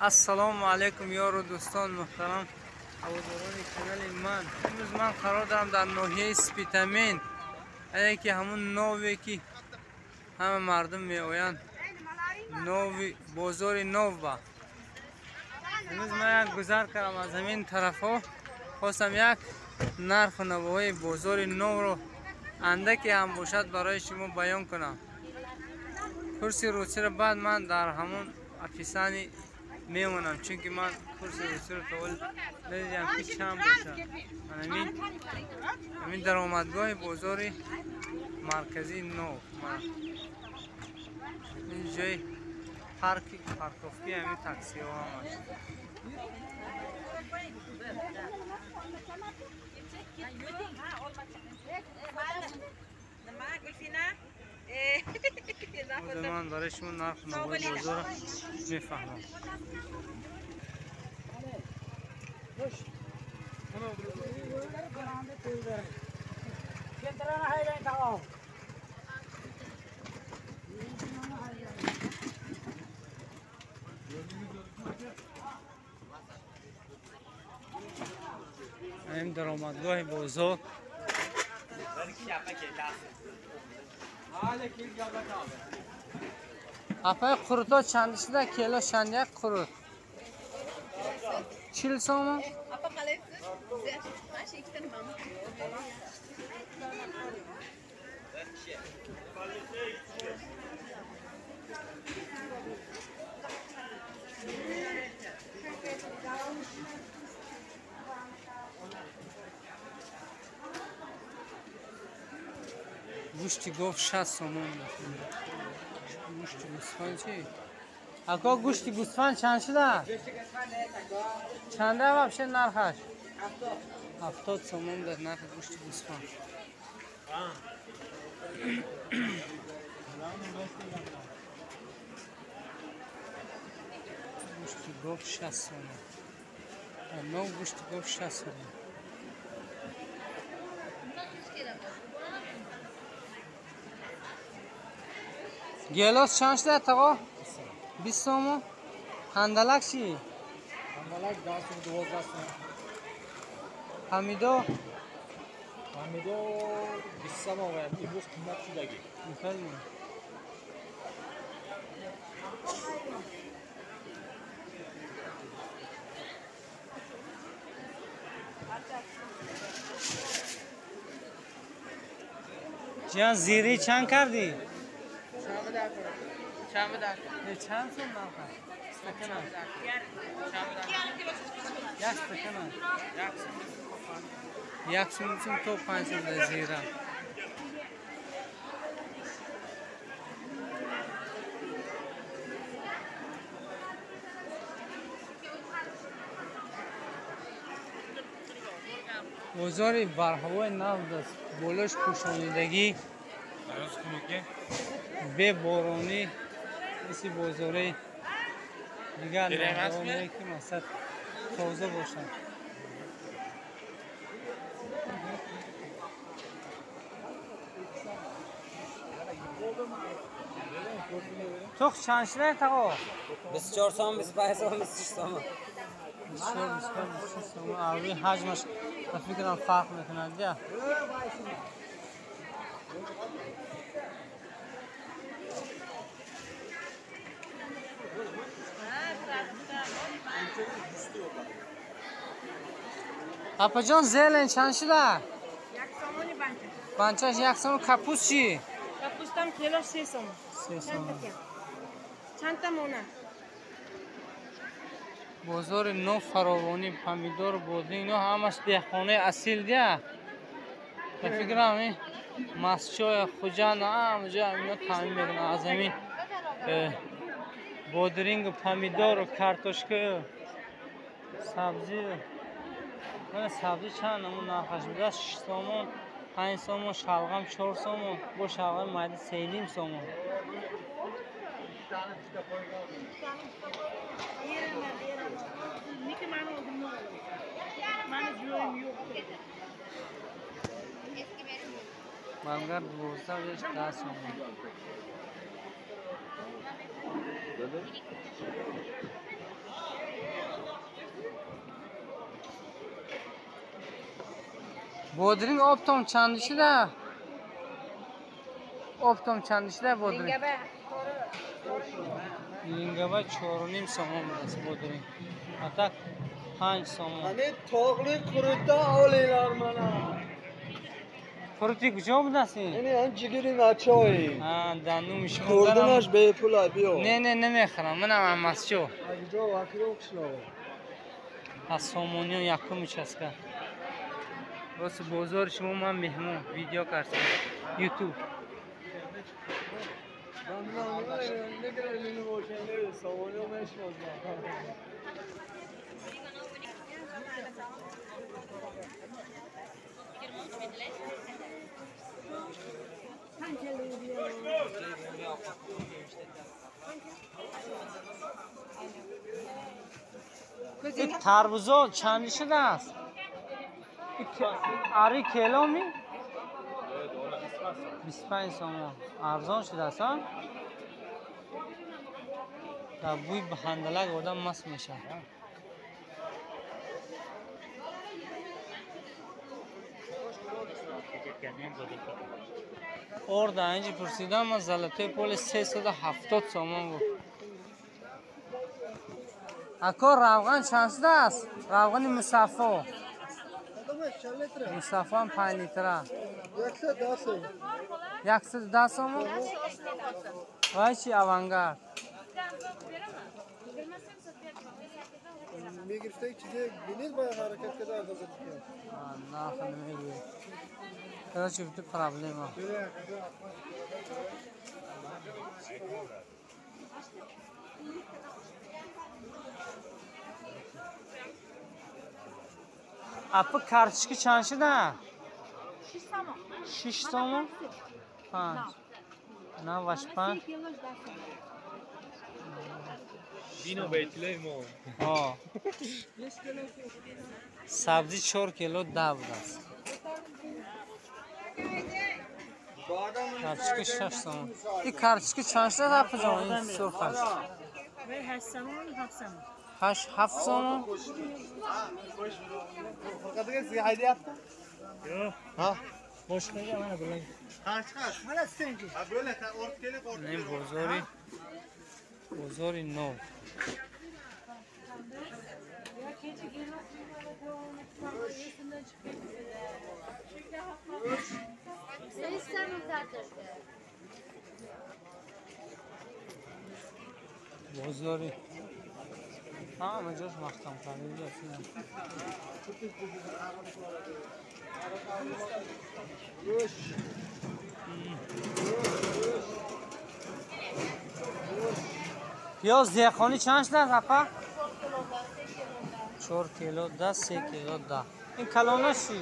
Ассалому алайкум ёру дӯстон муҳтарам ҳаводорони канали ман. Имрӯз ман қарор дорам дар ноҳияи Спитамен, яъне ки ҳамун нове ки ҳама мардум меоянд, нови бозори нов ба. Имрӯз ман як гузар кардам аз ҳамин тарафҳо, хостам як нарху навоҳои бозори новро андаке ҳам бошад барои шумо баён кунам. Курси русиро баъд ман дар ҳамон описани мемонам, чунки ман курси русиро то ҳол надидам ки чанд бошад. Ҳамин даромадгоҳи бозори марказии нов, ин ҷои парковкаи ҳамин таксиҳо ҳам аст. Ман барои шумо нарху навои бозорро мефаҳмам. Ҳамин даромадгоҳи бозор. Апай қурутҳо чанд шуда? Кило чанд як қурут? 40 сомон? Гӯшти гов 60 сомон. Гӯшти гӯсфанд чи? Ако гӯшти гӯсфанд чанд шуда? Чанда вообще нархаш? 70 сомон дар нархи гӯшти гӯсфанд. Гӯшти гов 60 сомон. Нов гӯшти гов 60 сомон. Гелос чанд шуда тағо? 20 сомон. Қандалак чӣ? Қандалак 10 сом, 12 сом. Помидор? Помидор 20 сом, имрӯз қимат шудагӣ. Мефаҳмем. Ҷиҳан зири чанд кардӣ? Чанд сом нарха? Стакана. Як стакана. Як сом то 5 сом дар зира. Бозори барҳавои нав аст. Болош пӯшонидагӣ, беборонӣ, мисли бозори дигар ноҳияҳое ки мақсад тоза бошанд. Тухм чанд шуда тағо? 24 сом, 25 сом, 26 сом. 24, 25, 26 сом. Арзи ҳаҷмаш ба фикрам фарқ мекунад. Апаҷон, зелен чанд шуда? Як сомони банча. Банчаш як сомон. Капуст чӣ? Капустам килош 3 сомон. 3 сомон. Чандта мона? Бозори нов фаровонӣ, помидор, бодинг, ино ҳамаш деҳқонаи асил дия. Ба фикрам ин Мастчоя, Хуҷанд ҳама ҷо ино таъмин мекунанд аз ҳамин бодрингу, помидору, картошкаю, сабзию. Сабзӣ чанд намуд нархаш будааст? 6 сомон, 5 сомон, шалғам 4 сомон, бо шалғами майда 3,5 сомон. Болгар 12 10 сомон. Бодринг оптом чанд шуда? Оптом чанд шуда бодринг? Лингаба 4.5 сомон будааст бодринг. А так 5 сомон. Ҳамин тоғли қурутда олийлар мана. Қурути куҷо будааст ин? Ин ҳам ҷигири начой. А, дар нуми шумо. Хӯрданаш бепул а биё. Не, не, намехӯрам. Манам амасчо. Куҷо вакило қишлоқ? Аз Сомониён якум участка. Рост бозори шумо ман меҳмон видео кардам. YouTube. Ин тарбузо чанд шудааст? Ари кило ми? 25 сомон. Арзон шудааст, а? Дар бӯи баҳандалак одам маст мешавад. Орда инҷи пурсидам, ман золотои поле 370 сомон гуфт. Ако равған чанд шудааст? Равғани мусаффо. Мусаффо ҳам 5 литра. 110 сомон. Вай чи авангард? Нарх намегӯяд. Короче, тут проблема. Апа карточка чанд шуда? 6 сомон. 6 сомон? 5. 95. Вино ба иттилои мо. Ҳо. Сабзӣ 4 кило 10 будааст. Карточка 6 сомон. Ин карточка чанд шудааст апаҷон? Ин сурхаш. 8 сомон, 7 сомон. 8 7 сомон. Ин бозори нав. Бозори ҳама ҷош маҳкам карда. Пиёз деҳқонӣ чанд шудааст апа? 4 кило 10, 3 кило 10. Ин калона чӣ?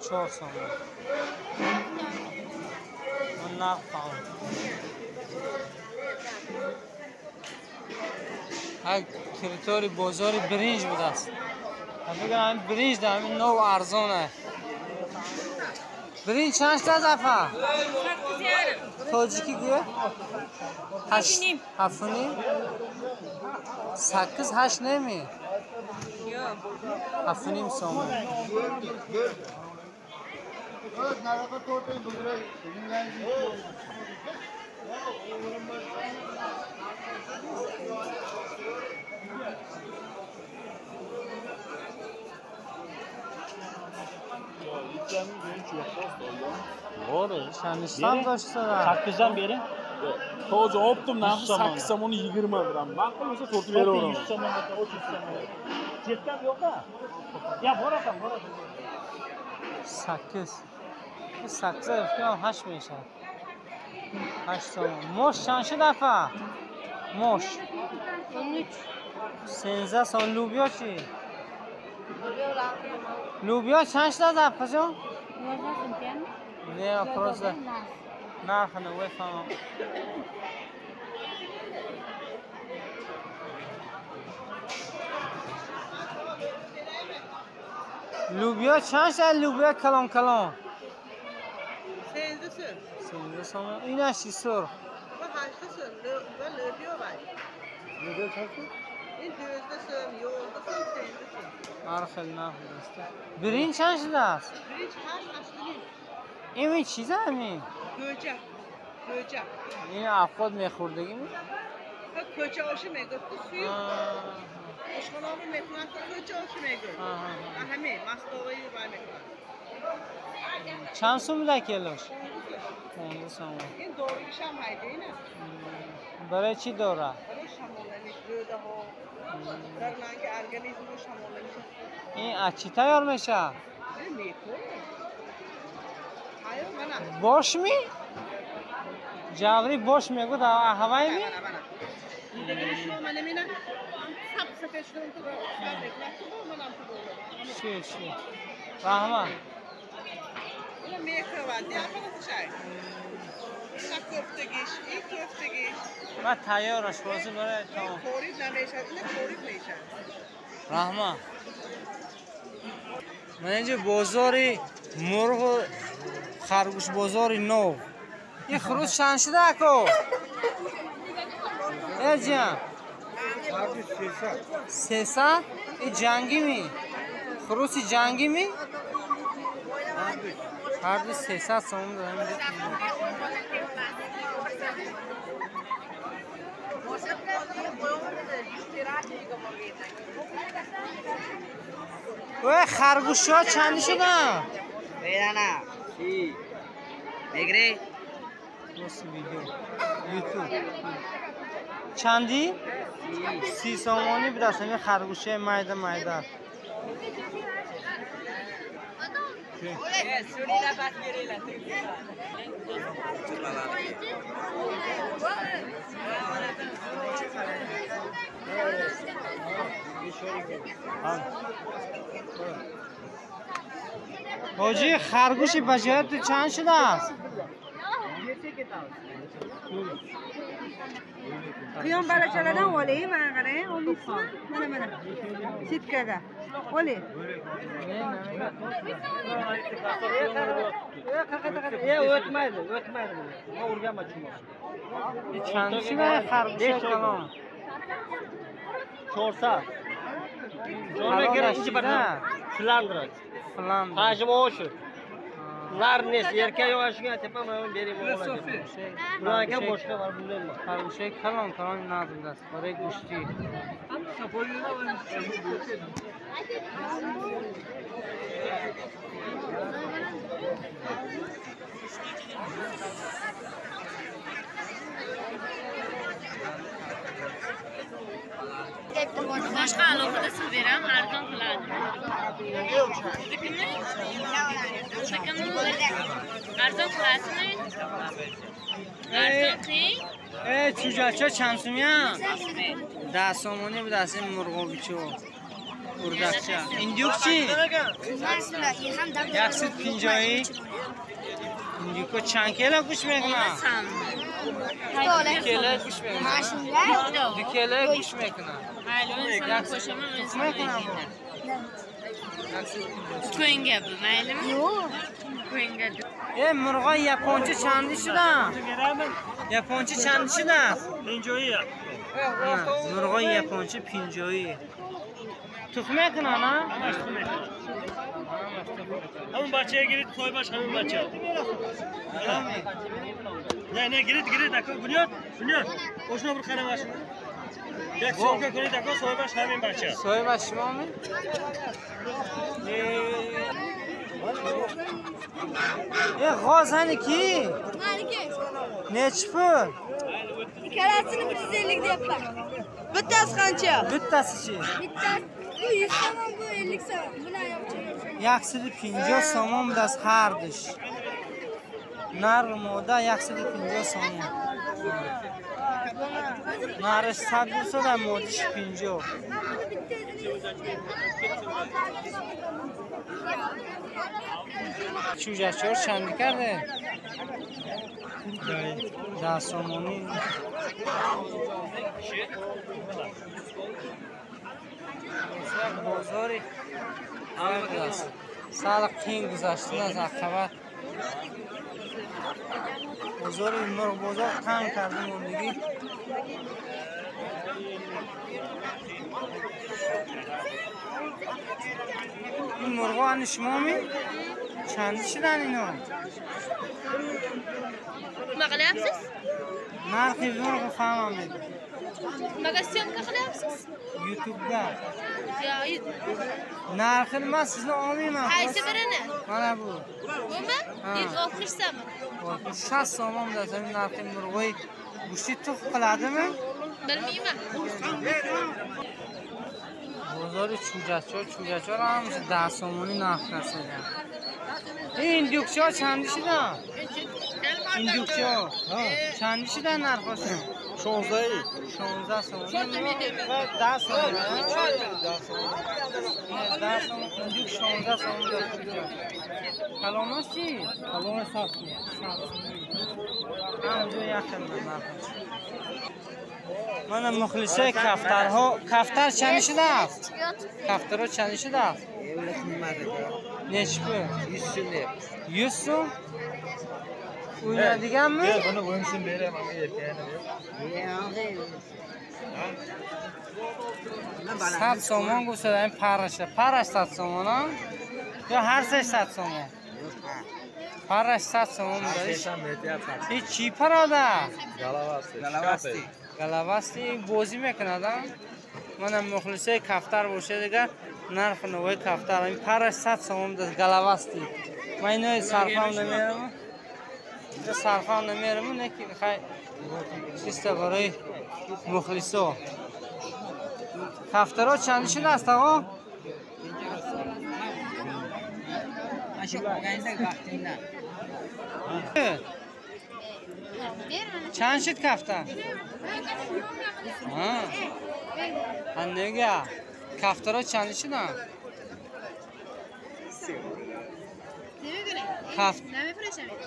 4 сомон. Он нарх паҳн. Ҳар территории бозори биринҷ будааст. Мегӯям ҳамин биринҷ дар ҳамин нов арзон аст. Биринҷ чанд шудааст апа? Тоҷикӣ гӯя? 7.5. 8 8 неми? 7.5 сомон. Чандистан доштара? 8-dan beri. Toza optim narxi 8 somon 20 gram. Ma'qul bo'lsa tortib beraveraman. 100 somonga 300 somonga. Chetdan yo'q-a? Ya borasan, borasan. 8. 8 fikram 8 мешавад. 8 сомон. Мош чанд шуд апа? Мош. 13. 13 сомон. Лӯбиё чӣ? Лӯбиё чанд шудааст апаҷон? Не, просто нарх намефаҳмам. Лӯбиё чанд шуд? Лӯбиё калон калон. 13 сом. 13 сомон. Инаш чӣ сурх? 8 сом. Лӯбиё вай. Лӯбиё чанд шуд? Ин 12 сом, 11 сом, 13 сом. Ҳар хел нарх будааст. Биринҷ чанд шудааст? Биринҷ 8, 8.5. Ин чиза ҳамин? Кӯча. Кӯча. Ин афқот мехӯрдагӣ ми? Кӯча оши мегӯяд, ку суюқ. Ошхонаҳо мехӯранд, ку кӯча оши мегӯяд. Ҳамин, мастоваи вай мехӯранд. Чанд сум буда килош? 15 сом. Ин доригишам ҳайда ина. Барои чӣ дора? Барои шамолланиш, рӯдаҳо, дар ранги организмро шамолланиш. Ин аз чӣ тайёр мешавад? Ин мехӯрад. Ҳайо мана. Бош ми? Ҷаври бош мегӯяд, ҳавай ми? Дидагини шумо мана мина. Саб сафед шуда он ту сар мекунад, ту манам ту дора. Ши, ши. Раҳмат. Ина мехӯрад, диапана тушай. Ина кофтагиш, ин кофтагиш. Ма тайёраш бозӣ барои тамом. Корид намешавад, ина корид мешавад. Раҳмат. Ман инҷо бозори мурғу харгӯш бозори нов. Ин хурӯс чанд шуда ако? Э ҷан. 300? Ин ҷангӣ ми? Хурӯси ҷангӣ ми? Ҳар ду 300 сомон дорам. Ой, харгӯшҳо чанди шуданд? Берана. Чӣ? Мегирӣ? Видео. Ютуб. Чанди? 30 сомонӣ будааст ҳамин харгӯшҳои майда майда. Ҳоҷӣ, харгӯши ба ҷои ту чанд шудааст? Quyon balachalardan oling, mana qarang, olmaysizmi? Mana mana. Setkada. Oling. O'tmaydi, o'tmaydi. Men urganman chummoq. Чанд шуда харгӯши калон? 400. Jo'na kerak ichi bir Flandra. Flandra. Hajmi oshir. Nar nest, erkak yo'q shunga aytyapman, mana bering o'g'langa. Bular aka boshqa var bundan bor. Харгӯши калон калон наз будааст барои гӯштӣ. Boshqa alohida suv beraman, arzon qiladi. Arzon qilasizmi? Arzon qiling. Чӯҷача чанд сумя? 10 сомонӣ будааст ин мурғобичо. Урдакча. Индюк чӣ? 150. Индюко чанд кило гӯшт мекунад? 2 кило гӯшт мекунад. 2 кило гӯшт мекунад. Ko'nga bu, maylimi? Yo'q. Ko'nga. Murg'oy yaponcha chandi shudan. Yaponcha chandi shudan. Pinjoyi. Murg'oy yaponcha pinjoyi. Тухм мекунад, а? Ҳамаш тухм мекунад. Ҳамон бачая гирид, соҳибаш ҳамон бача. Не, не, гирид, гирид, ако Буниёд, Буниёд. Ошно bir qaramаш. Як съёмка кунед, ако соҳибаш ҳамин бача. Соҳибаш шумо ми? Ғоз ҳани ки? Maniki. Nechi pul? Ikkalasini 150 deyapman. Bittasi qancha? Bittasi-chi? Bittasi bu 100 somon, bu 50 somon. Buni yo'q. 150 somon будааст ҳар душ. Нар мода 150 сомон. Нараш 100 bo'lsa va модиш 50. Чӯҷачор чанд карде? 10 сомонӣ. Бозори будааст. Сал қин гузаштан аз ақабат. Бозори мурғ бозор танг карда мондагӣ. Мурғо ани шумо ми? Чанд шудан ино? Nima qilyapsiz? Нархи мурғ фаҳмам. Nimaga syomka qilyapsiz? YouTube'da. Yo, Narxi nima sizni olmayman. Qaysi birini? Mana bu. Bumi? 160 so'm. 60 so'm desam narxi murg'oy go'shti tuxum qiladimi? Bilmayman. Bozori cho'jacho, cho'jacho ham 10 so'moni narx rasagan. Индюкчо чанди шудан? Индюкчо чанди шудан нархошон? 16. 16 сомон. 10 сомон. 10 сомон. Индюк 16 сомон дошт. Калонаш чи? Калонаш 7 сомон. Ҳамҷо яхел нархаш. Мана мухлисои кафтарҳо, кафтар чанди шудааст? Кафтарҳо чанди шудааст? Nechi pul? 100 so'm deyapmiz. 100 so'm? O'ynadiganmi? Buni 10 so'm beraman, erkagini ber. 100 сомон гуфта, ин параша. Параш 100 сомон, а? Ё ҳар сеш 100 сомон? Параш 100 сомон будааст. Ин чӣ парода? Галавасти. Галавасти бозӣ мекунад, а? Мана мухлисои кафтар бошад дигар нархи навои кафтар. Ин параш 100 сомон будааст, галавасти. Ман инои сарфам намерам. Ино сарфам намерам, не ки хай чиста барои мухлисо. Кафтаро чанд шудааст, оғо? Чанд шуд кафтар? Ҳа, нега? Кафтаро чанд шуданд?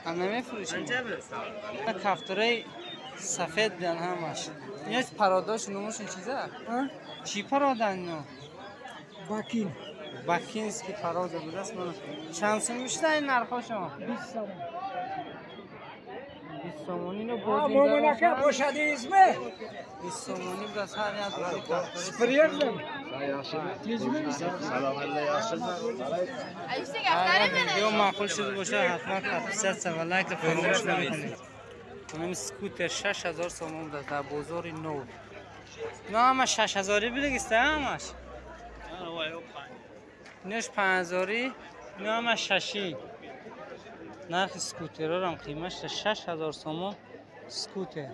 Намефурӯшем. Кафтарои сафед будан ҳамаш. Ино пародаш номашон чиза? Чӣ парода ино? Бакин. Бакинский парода будааст. Чанд сум мешуда ин нархошон? 20 сомон. 20 сомонӣ ино боз Момонака бошадизми? 20 сомонӣ будааст ҳар як Приездом. Видео маъқул шуда бошад, ҳатман подписаться ва лайк фаромӯш намекунед. Онам скутер 6000 сомон будааст дар бозори нав. Ино ҳама 6000 будагист, ҳамаш? Инош 5000, ино ҳама 6. Нархи скутерҳоам қиматаш 6000 сомон скутер.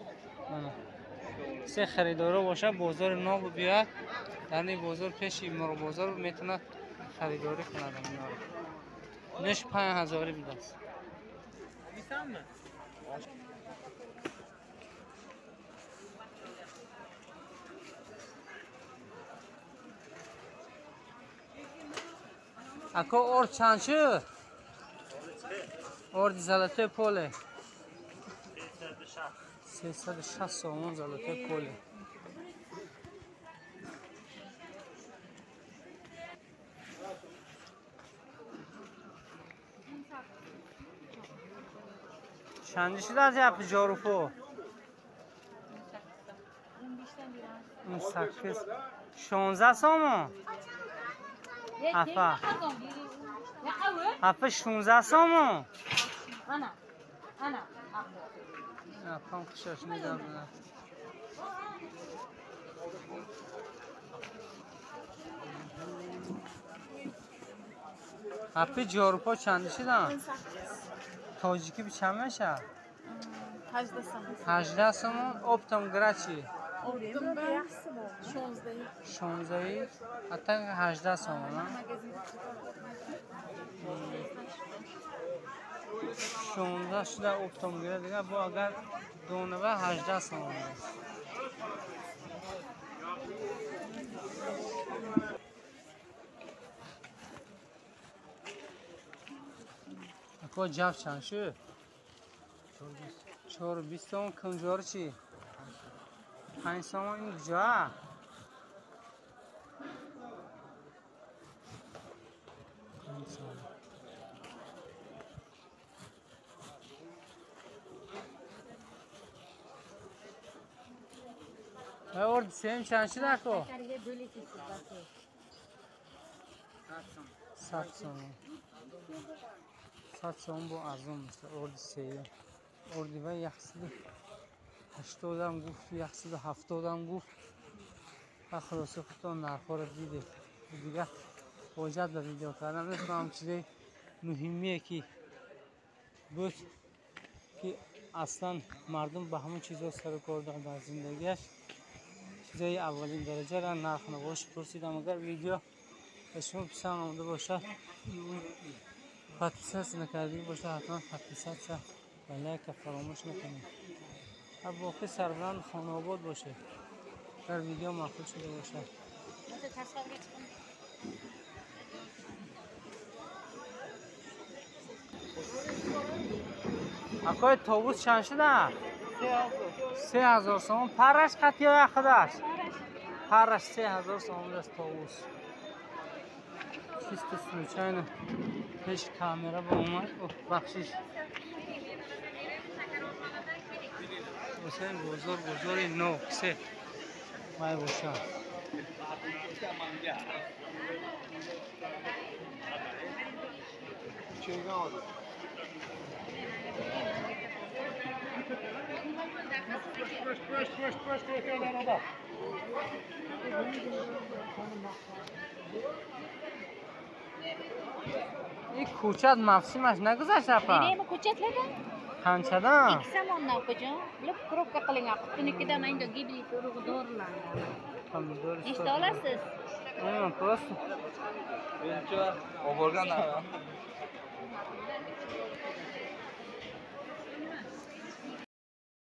Се харидоро бошад, бозори нав биёяд, дар ин бозор пеши мурғбозор метавонад харидорӣ кунад инҳоро. Инош 5000 будааст. Ако орд чанд шуд? Орди золотое поле. 360 сомон золотое поле. Чанди шудааст япи ҷорупо? 18. 16 сомон? Афа. Афа 16 сомон? Апам хушаш медабуда. Апи ҷорупо чанди шуданд? Тоҷикӣ чанд мешавад? 18 сомон. 18 сомон. Оптом гра чӣ? Оптом 16. 16. Ҳатта 18 сомон. 16 шуда оптом гра дигар бо агар донава 18 сомон аст. Ако ҷав чанд шуд? 4.20 сомон. Кунҷор чӣ? 5 сомон. Ин куҷоа? 5 сомон. Орди сем чанд шуд ако? 100 сомон. 100 сомон бо арзон мешавад. Орди сеюм. Орди вай 180 ҳам гуфт, 170 ҳам гуфт. Ва хулоса худтон нархҳоро дидед. Дигар ҳоҷат ба видео кардан нест. Ман чизи муҳимие ки буд ки аслан мардум ба ҳамон чизҳо сару кор дорад дар зиндагиаш, чизҳои аввалин дараҷаро нархнавош пурсидам. Агар видео ба шумо писанд омада бошад, подписаться накардагӣ бошад, ҳатман подписаться ва лайка фаромӯш накунед. Ва боқӣ сарбаланд хонаобод бошед. Агар видео маъқул шуда бошад. Акои тобус чанд шуда? 3000 сомон. Парраш қат ё худаш? Парраш 3000 сомон аст тобус. Чисто случайно пеш камера ба омад. Бахшиш. Ҳусейн бозор, бозори нав, се май бошад. Ин кӯчат мавсимаш нагузашт апа? Ko'chatlardan Qanchadan? 2 somondan opajon. Bilib korobka qilingan. Qutinikidan endi gibrid urug'i dorilangan. Pomidor. Nechta olasiz? Просто. Buncha oborgan.